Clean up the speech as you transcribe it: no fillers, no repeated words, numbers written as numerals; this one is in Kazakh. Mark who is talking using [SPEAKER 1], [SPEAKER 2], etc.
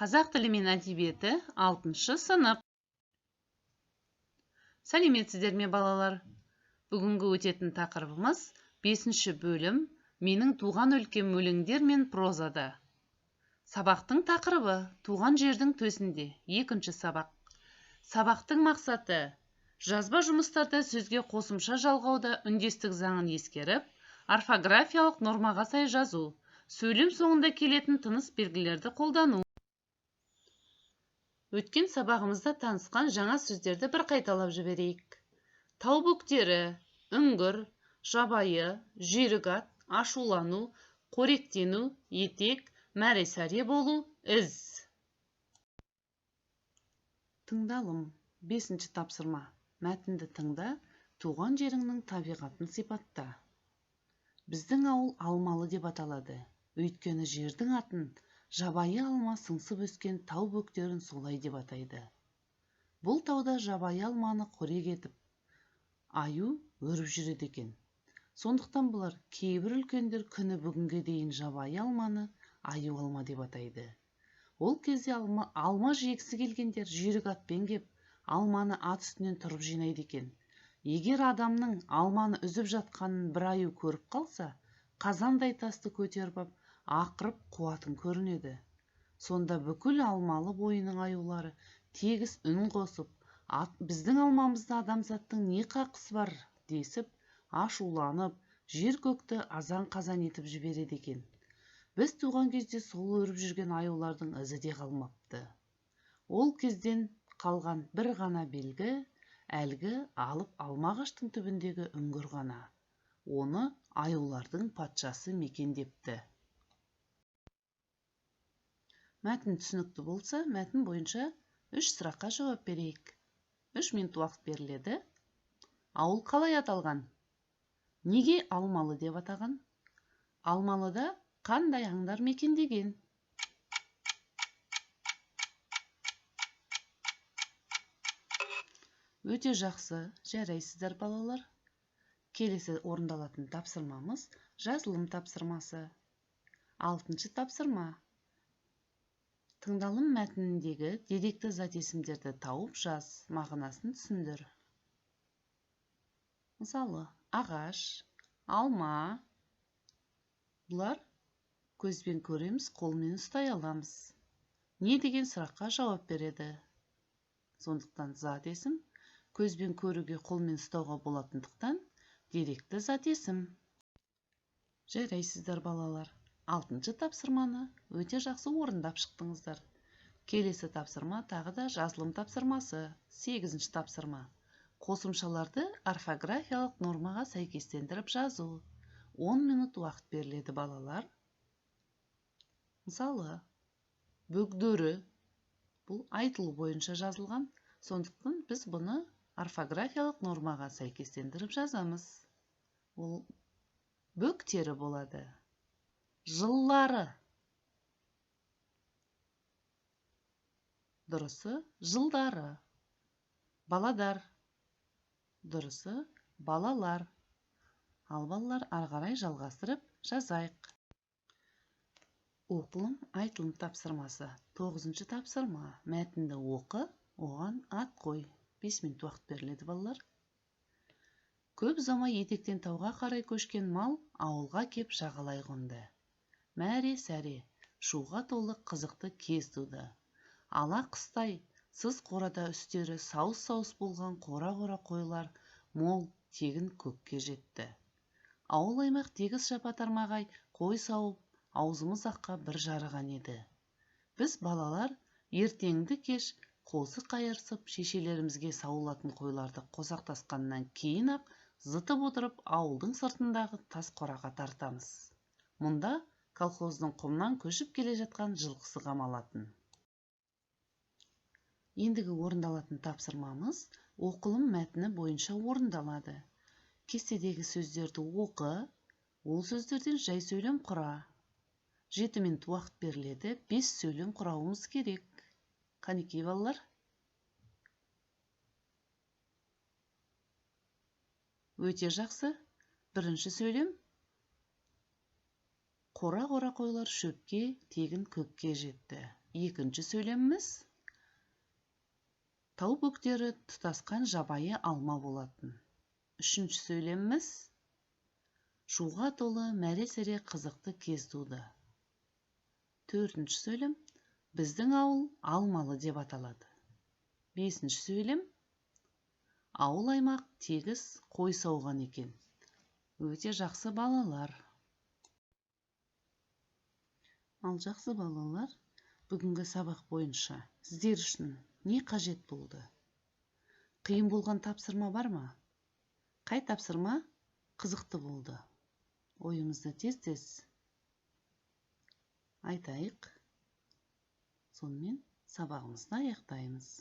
[SPEAKER 1] Қазақ тілі мен әдебиеті 6 сынып. Сәлеметсіздер ме, балалар? Бүгінгі өтетін тақырыбымыз 5 бөлім Менің туған өлкем өлеңдер мен прозада. Сабақтың тақырыбы туған жердің төсінде. 2 сабақ. Сабақтың мақсаты жазба жұмыстарда сөзге қосымша жалғауда үндестік заңын ескеріп, орфографиялық нормаға сай жазу, сөйлем соңында келетін тыныс белгілерді қолдану. Өткен сабағымызда танысқан жаңа сөздерді бір қайталап жіберейік. Тау бөктері, үңгір, жабайы, жүйрік ат, ашулану, қоректену, етек, мәре-сәре болу, із. Тыңдалым. 5 тапсырма. Мәтінді тыңда, туған жеріңнің табиғатын сипатта. Біздің ауыл Алмалы деп аталады. Өйткені жердің атын жабайы алма сыңсып өскен тау бөктерін солай деп атайды. Бұл тауда жабайы алманы қорек етіп, аю өріп жүреді екен. Сондықтан бұлар кейбір үлкендер күні бүгінге дейін жабайы алманы аю алма деп атайды. Ол кезде алма жегісі келгендер жүйрік атпен кеп, алманы ат үстінен тұрып жинайды екен. Егер адамның алманы үзіп жатқанын бір аю көріп қалса, қазандай тасты көтеріп ап, ақырып қуатын көрінеді. Сонда бүкіл Алмалы бойының аюлары тегіс үн қосып, біздің алмамызда адамзаттың не қақысы бар десіп, ашуланып, жер көкті азан-қазан етіп жібереді екен. Біз туған кезде сол өріп жүрген аюлардың ізі де қалмапты. Ол кезден қалған бір ғана белгі, әлгі алып алма ағаштың түбіндегі үңгір ғана. Оны аюлардың патшасы мекендепті. Мәтін түсінікті болса, мәтін бойынша 3 сұраққа жауап берейік. 3 минут уақыт беріледі. Ауыл қалай аталған? Неге Алмалы деп атаған? Алмалыда қандай аңдар мекендеген? Өте жақсы, жарайсыздар балалар. Келесі орындалатын тапсырмамыз жазылым тапсырмасы. 6 тапсырма. Тыңдалым мәтініндегі деректі зат есімдерді тауып жаз, мағынасын түсіндір. Мысалы, ағаш, алма. Бұлар көзбен көреміз, қолмен ұстай аламыз. Не деген сұраққа жауап береді. Сондықтан зат есім көзбен көруге, қолмен ұстауға болатындықтан деректі зат есім. Жарайсыздар балалар. 6 тапсырманы өте жақсы орындап шықтыңыздар. Келесі тапсырма тағы да жазылым тапсырмасы. 8 тапсырма. Қосымшаларды орфографиялық нормаға сәйкестендіріп жазу. 10 минут уақыт беріледі балалар. Мысалы, бөгдөрі бұл айтылу бойынша жазылған, сондықтан біз бұны орфографиялық нормаға сәйкестендіріп жазамыз. Ол бөктері болады. Жыллары. Дұрысы жылдары. Баладар. Дұрысы балалар. Ал балалар ары қарай жалғастырып жазайық. Оқылым айтылым тапсырмасы. 9 тапсырма. Мәтінді оқы, оған ат қой. 5 минут уақыт беріледі балалар. Көп ұзамай етектен тауға қарай көшкен мал ауылға кеп жағалай қонды. Мәре-сәре, шуға толы қызықты кез туды. Ала қыстай сыз қорада үстері сауыс-сауыс болған қора-қора қойлар мол тегін көкке жетті. Ауыл аймақ тегіс жапа-тармағай қой сауып, аузымыз аққа бір жарыған еді. Біз балалар ертеңді кеш қозы қайырсып, шешелерімізге сауылатын қойларды қосақтасқаннан кейін-ақ зытып отырып ауылдың сыртындағы тас қораға тартамыз. Мұнда колхоздың құмнан көшіп келе жатқан жылқысы қамалатын. Ендігі орындалатын тапсырмамыз оқылым мәтіні бойынша орындалады. Кестедегі сөздерді оқы, ол сөздерден жай сөйлем құра. 7 минут уақыт беріледі, 5 сөйлем құрауымыз керек. Қанекей балалар? Өте жақсы. Бірінші сөйлем. Қора-қора қойлар шөпке, тегін көкке жетті. Екінші сөйлеміміз: тау бөктері тұтасқан жабайы алма болатын. Үшінші сөйлеміміз: шуға толы мәре-сәре қызықты кез туды. Төртінші сөйлем: біздің ауыл Алмалы деп аталады. Бесінші сөйлем: ауыл аймақ тегіс қой сауған екен. Өте жақсы, балалар. Ал жақсы, балалар, бүгінгі сабақ бойынша сіздер үшін не қажет болды? Қиын болған тапсырма бар ма? Қай тапсырма қызықты болды? Ойымызды тез-тез айтайық. Сонымен сабағымызды аяқтаймыз.